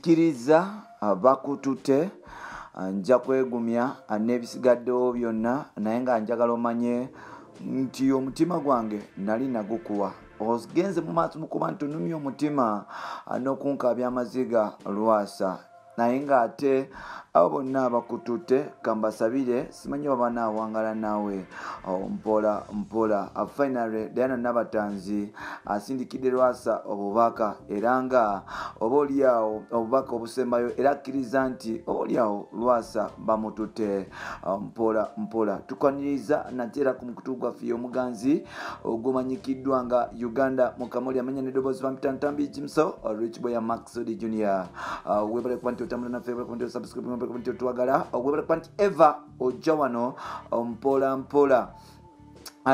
Kkiriza bakutute, nja kwegumya n'ebisigaddewo byonna, naye nga njagala omanye nti omutima gwange nali nagukuwa. Ogenze mu maaso mukuba nti onumya omutima n'okunkaabya amaziga Lwasa, naye ng'ate abo bonna abakutute kambasabire, simanyi oba banaawangala naawe mpola mpola. Finally Diana Nabatanzi asindikidde Lwasa obubaka, era nga oba oliawo obubaka obusembayo, era akkiriza nti oba oliawo Lwasa bamutute mpola mpola. Tukwaniriza nate era ku mukutu gwaffe omuganzi ogumanyikiddwa nga Uganda Mukamoli, amanya n'eddoboozi bampita Ntambi Jimso, Rich Boy Maxod Junior. Webale kuba nti otambula naffe, webale kuba nti osubscribe, webale kuba nti otwagala, webale kuba nti eva ojja wano mpola mpola.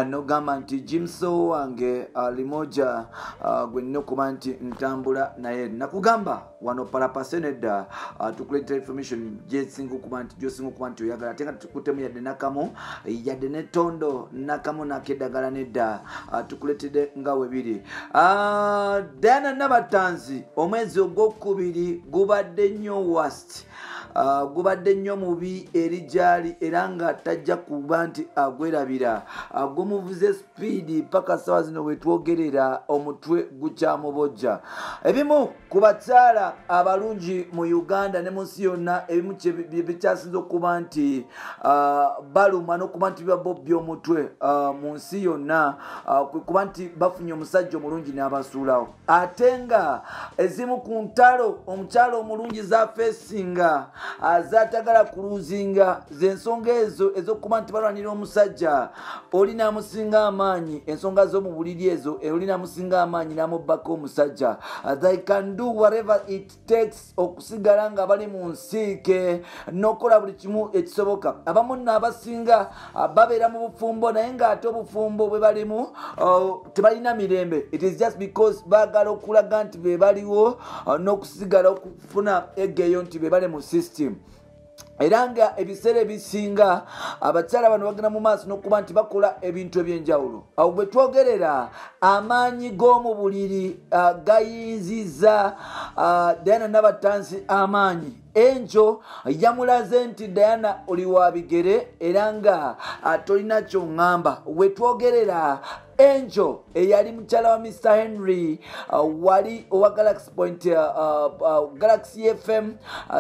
Nogamba nti Jimso wange limoja gwe nnina okuba nti ntambula naye. Nakugamba wano palapase nedda, tukuleetera information gyesinga okuba nti gyosinga okuba nti oyagala, ate nga tukutemu yadde nakamu, yadde netondo nakamu nakeddagala nedda, tukuleetedde nga we biri. Diana Nabatanzi omwezi ogwokubiri gubadde nnyo worst, gubadde nnyo mubi eri gyali, era nga tajja kuba nti agwerabira. Gumuvuze sipiidi paka sawa zino wetwogerera omutwe gukyamubojja. Ebimu ku bakyala abalungi mu Uganda ne mu nsi yonna, ebimu bikyasinze okuba nti baluma n'okuba nti bibabobbya omutwe mu nsi yonna, kwe kuba nti bafunye omusajja omulungi n'abasuulawo. Ate nga ezimu ku ntalo omukyala omulungi zafeesinga zaatagala kuluzinga, z'ensonga ezo ez'okuba nti balwanira omusajja, oli n'amusinga amaanyi, ensonga z'omu buliri ezo, oli n'amusinga amaanyi n'amubbako omusajja. They can do whatever it takes okusigala nga bali mu nsiike n'okukola buli kimu ekisoboka. Abamu nno abasinga babeera mu bufumbo, naye ng'ate obufumbo bwe balimu tebalina mirembe. It is just because baagala okulaga nti be baliwo n'okusigala okufuna egeyo nti be bali mu system. Era nga ebiseera ebisinga abakyala bano bagenda mu maaso n'okuba nti bakola ebintu ebyenjawulo. Awo bwe twogerera amaanyi g'omu buliri gayinziza Diana Nabatanzi amaanyi. Enjo yamulaze nti Diana oli wa bigere, era nga tolina kyoŋŋamba. We twogerera Angel eyali mukyala wa Mr Henry, wali owa Galaxy Point, Galaxy FM,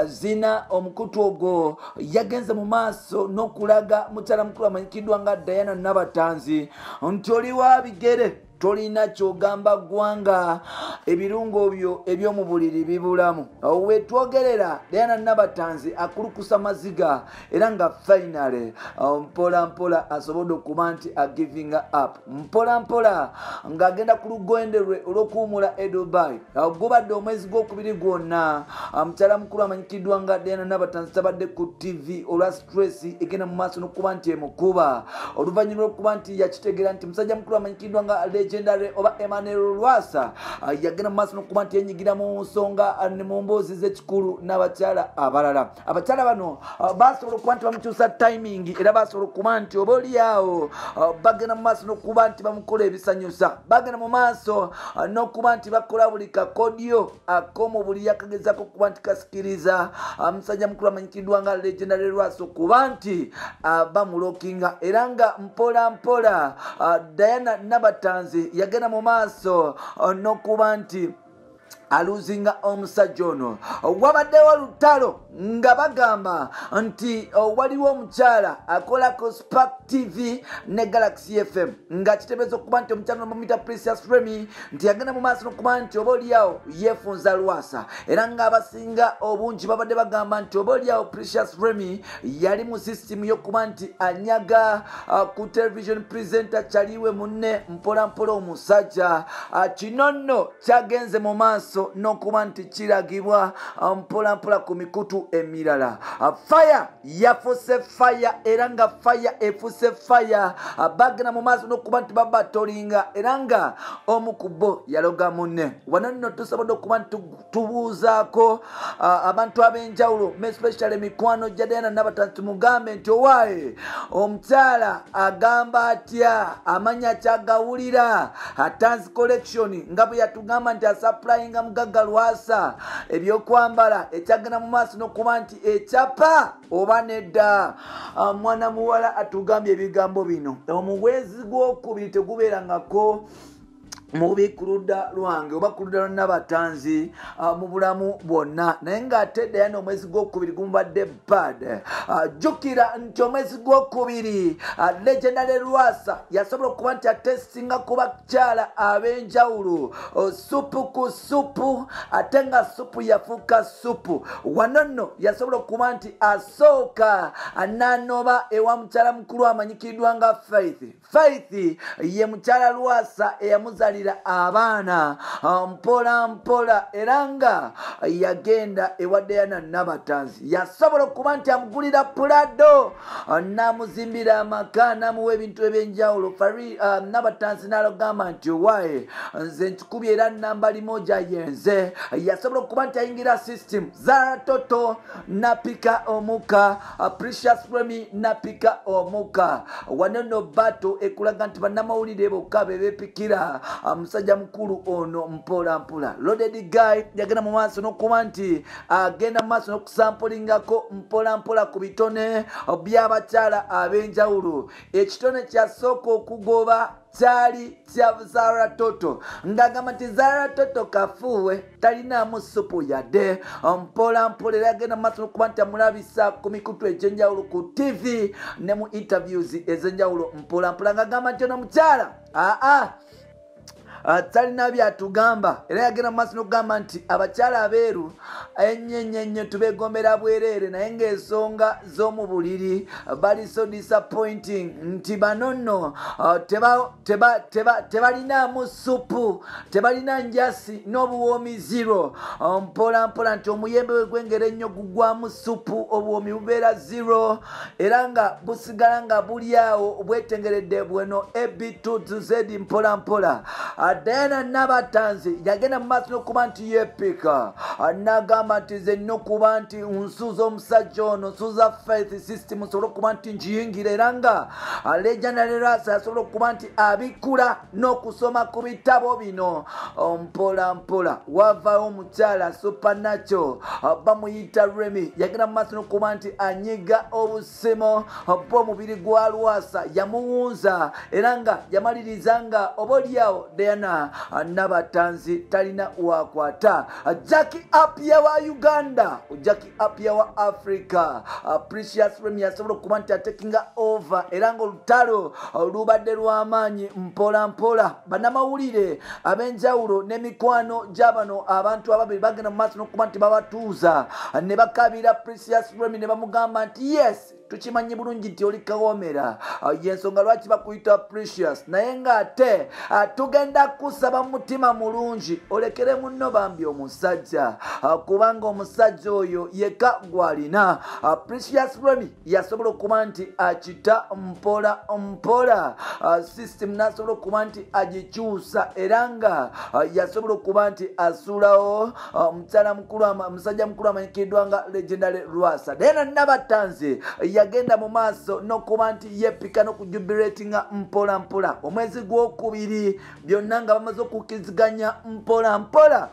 zina omukutu ogwo, yagenze mu maaso n'okulaga mukyala mukulu amanyikiddwa nga Diana Nabatanzi nti oli wa bigere, tolina kyogamba ggwanga, ebirungo byo eby'omu buliri bibulamu. Wetwogerera Diana Nabatanzi akulukusa maziga, era nga finally mpola mpola asobodde okuba nti agivinga up mpola mpola ng'agenda ku lugendo lwe olw'okuwumula e Dubai. Gubadde omwezi gwokubiri gwonna mukyala mukulu amanyikiddwa nga Diana Nabatanzi tabadde ku TV olwa stress egenda mu maaso n'okuba nti emukuba, oluvannyuma lw'okuba nti yakitegeera nti musajja mukulu amanyikiddwa nga legendary oba Emmanuel Lwasa yagenda mu maaso n'okuba nti yenyigira mu nsonga ne mu mboozi z'ekikulu n'abakyala abalala. Abakyala bano basobola okuba nti bamukyusa timing, era basobola okuba nti oba oliawo bagenda mu maaso n'okuba nti bamukola ebisanyusa, bagenda mu maaso n'okuba nti bakola buli kakodyo ak'omu buli akagezaako okuba nti kasikiriza musajja mukulu amanyikiddwa nga legendary Lwasa okuba nti bamulokinga. Era nga mpola mpola Diana Nabatanzi yagenda mu maaso n'okuba nti aluzinga omusajja ono. Wabaddewo lutalo nga bagamba nti waliwo omukyala akolako Spark TV ne Galaxy FM, nga kitebeeza okuba nti omukyala bamuyita Precious Remy, nti yagenda mu maaso n'okuba nti oba oliawo yeefunza Lwasa. Era ng'abasinga obungi babadde bagamba nti oba oliawo Precious Remy yali mu sisitimu y'okuba nti anyaga ku television presenter kyaliwe munne mpola mpola omusajja. Kino nno kyagenze mu maaso n'okuba nti kiragibwa mpola mpola ku mikutu emirala. Fire yafuse fire, era nga fire efuse fire. Bagenda mu maaso n'okuba nti babatolinga, era nga omu ku bo yaloga munne. Wano nno tusobodde okuba nti tubuuzaako abantu ab'enjawulo, especially mikwano gya Diana Nabatanzi, tumugambe nti owaaye omukyala agamba atya, amanya kyagawulira Tanzi Collection nga bwe yatugamba nti asupplyinga Mugagga Lwasa ebyokwambala ekyagenda mu maaso n'okuba nti ekyapa oba nedda. Mwana muwala atugambye ebigambo bino, omwezi gwokubiri tegubeerangako mubi ku ludda lwange oba ku ludda lwa Nabatanzi mu bulamu bwonna, naye ng'ate Diana omwezi gwokubiri gumubadde bad. Jjukira nti omwezi gwokubiri Legendary Lwasa yasobola okuba nti atesinga ku bakyala ab'enjawulo supu ku supu, ate nga supu yafuuka supu. Wano nno yasobola okuba nti asooka n'anoba ewa mukyala mukulu amanyikiddwa nga Faith. Faith ye mukyala Lwasa eyamuzaalira abaana mpola mpola, era nga yagenda ewa Diana Nabatanzi. Yasobola okuba nti amugulira Prado, n'amuzimbira amaka, n'amuwa ebintu ebyenjawulo. Nabatanzi n'alagamba nti waaye nze nkikubye era namba limoja yenze. Yasobola okuba nti ayingira system Zara Toto napika omuka, Precious Remy napika omuka. Wano nno bato ekulaga nti bannamawulire bokka be beepikira musajja mukulu ono mpola mpola. Loaded Guy yagenda mu maaso n'okuba nti agenda mu maaso n'okusampolingako mpola mpola ku bitone by'abakyala ab'enjawulo. Ekitone kyasooka okugoba kyali kya Zara Toto, ng'agamba nti Zara Toto kafuuwe talinaamu supu yadde. Mpola mpola era agenda mu maaso n'okuba nti amulabisa ku mikutu egy'enjawulo ku TV ne mu interviews ez'enjawulo mpola mpola, ng'agamba nti ono mukyala aa talina byatugamba. Era yagenda mu maaso n'okugamba nti abakyala abeeru ennyo ennyo ennyo tubeegombera bwereere, naye ng'ensonga z'omu buliri bali so disappointing nti bano nno tebalinaamu supu, tebalina njasi n'obuwoomi zero. Mpola mpola nti omuyembe we gwengera ennyo gugwamu supu, obuwoomi bubeera zero, era nga busigala nga buli awo bwetengeredde bweno AB to Z mpola mpola. Diana Nabatanzi yagenda mu maaso n'okuba nti yeepika, n'agamba nti nze nnina okuba nti nsuuza omusajja ono, nsuuza Faith system nsobole okuba nti ngiyingira, era nga Legendary Lwasa yasobola okuba nti abikula n'okusoma ku bitabo bino mpola mpola. Wavaawo omukyala Supernatural bamuyita Remy, yagenda mu maaso n'okuba nti anyiga obusimo bw'omubiri gwa Lwasa, yamuwunza era nga yamaliriza nga oba oliawo Diana Nabatanzi talina wakwata. Jackie Appiah wa Uganda, Jackie Appiah wa Africa, Precious Remy yasobola okuba nti atekinga over, era nga olutalo lubadde lw'amaanyi mpola mpola. Bannamawulire ab'enjawulo n'emikwano gy'abano abantu ababiri bagenda mu maaso n'okuba nti babatuuza ne bakabira Precious Remy ne bamugamba nti yes, tukimanyi bulungi nti oli kawomera, yensonga lwaki bakuyita Precious, naye ng'ate tugenda kusaba mutima mulungi olekere munno bambi omusajja, kubanga omusajja oyo yekka gw'alina. Precious Remy yasobola okuba nti akita mpola mpola system n'asobola okuba nti agikyusa, era nga yasobola okuba nti asuulawo mukyala mukulu, musajja mukulu amanyikiddwa nga Legendary Lwasa. Diana Nabatanzi yagenda mu maaso n'okuba nti yeepika n'okujubilatinga mpola mpola. Omwezi gwokubiri byonna nga bamaze okukkiriziganya mpola mpola,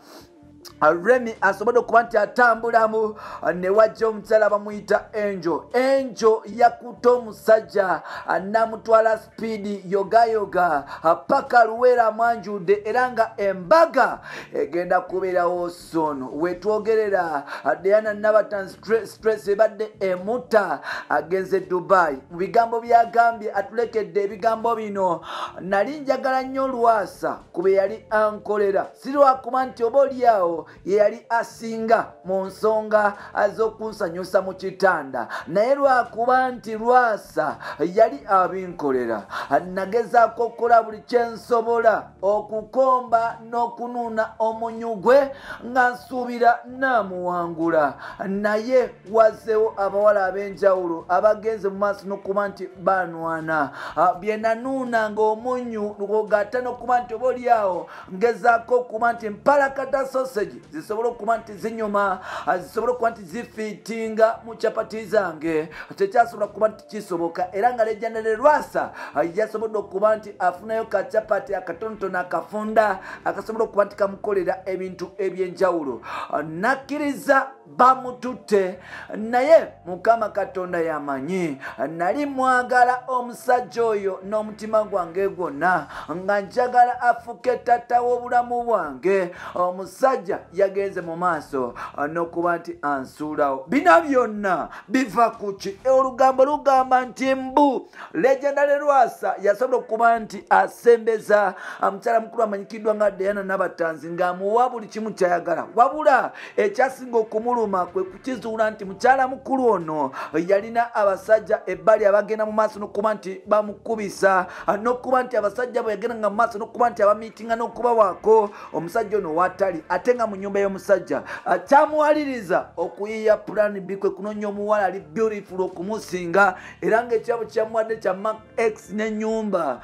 Remy asobodde okuba nti atambulamu ne wajja omukyala bamuyita Angel. Angel yakutte omusajja n'amutwala sipiidi yogayoga paka Luweero amwanjudde, era nga embaga egenda kubeerawo soon. Wetwogerera Diana Nabatanzi stress ebadde emutta, agenze Dubai. Mu bigambo byagambye atulekedde ebigambo bino: nali njagala nnyo Lwasa kube yali ankolera, si lwakuba nti oba oliawo ye yali asinga mu nsonga z'okunsanyusa mu kitanda, naye lwakuba nti Lwasa yali abinkolera. Nagezaako okukola buli kyensobola okukomba n'okunuuna omunyu gwe nga nsuubira naamuwangula, naye wazeewo abawala ab'enjawulo abagenze mu maaso n'okuba nti banwana bye nanuuna ng'omunyu ogatta n'okuba nti oba oliawo ngezaako okuba nti mpalakata sausage. sausage zisobole okuba nti zinyuma, zisobole okuba nti zifiitinga mu chapati zange. Tekyasobola kuba nti kisoboka. Era nga Legendary Lwasa yasobodde okuba nti afunayo ka chapati akatonotono akafunda akasobola okuba nti kamukolera ebintu ebyenjawulo. Nakkiriza bamututte, naye Mukama Katonda yamanyi. Nali mwagala omusajja oyo n'omutima gwange gwonna, nga njagala afuke tata w'obulamu bwange. Omusajja yagenze mu maaso n'okuba nti ansuulawo. Bino byonna biva ku ki? Olugambo lugamba nti mbu Legendary Lwasa yasobola okuba nti asembeza mukyala mukulu amanyikiddwa nga Diana Nabatanzi ng'amuwa buli kimu kyayagala, wabula ekyasinga okumuluma kwe kukizuula nti mukyala mukulu ono yalina abasajja ebbali abagenda mu maaso n'okuba nti bamukubisa, n'okuba nti abasajja bwe yagendanga mu maaso n'okuba nti abamiitinga n'okubawaako omusajja ono watali, ate nga mu nnyumba y'omusajja. Kyamuwaliriza okuyiya plan B, kwe kunoonya omuwala ali beautiful okumusinga, era ng'ekirabo kyamuwadde kya Mark X n'ennyumba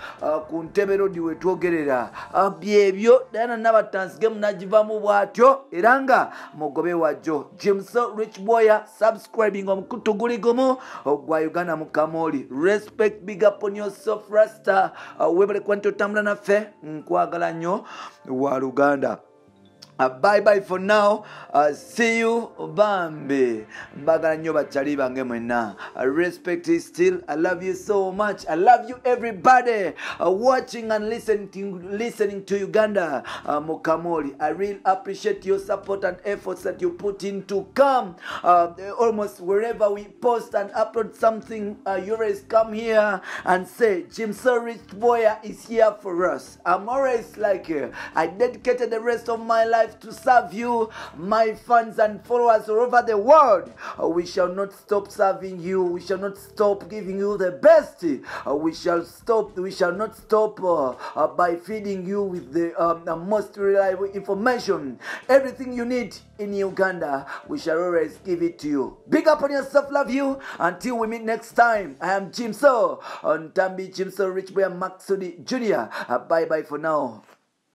ku Ntebe Road wetwogerera. Byebyo Diana Nabatanzi gemu n'agivamu bw'atyo, era nga mugobe wajjo. Jimso Rich Boya, subscribing omukutu guli gumu ogwa Uganda Mukamoli. Respect, big up on yourself Rasta. Webale kuba nti otambula naffe, nkwagala nnyo wa Luganda. Bye bye for now. See you bambi. Mbagala nnyo bakyali bange mwenna. Respect is still. I love you so much. I love you everybody watching and listening to Uganda Mukamoli. I really appreciate your support and efforts that you put in to come almost wherever we post and upload something. You always come here and say Jimso Rich Boya is here for us. I'm always like I dedicated the rest of my life to serve you, my fans and followers all over the world. We shall not stop serving you. We shall not stop giving you the best. We shall not stop by feeding you with the most reliable information. Everything you need in Uganda, we shall always give it to you. Big up on yourself, love you. Until we meet next time, I am Jimso on Tambi Jimso Rich Boy Maksudi Jr. Bye bye for now.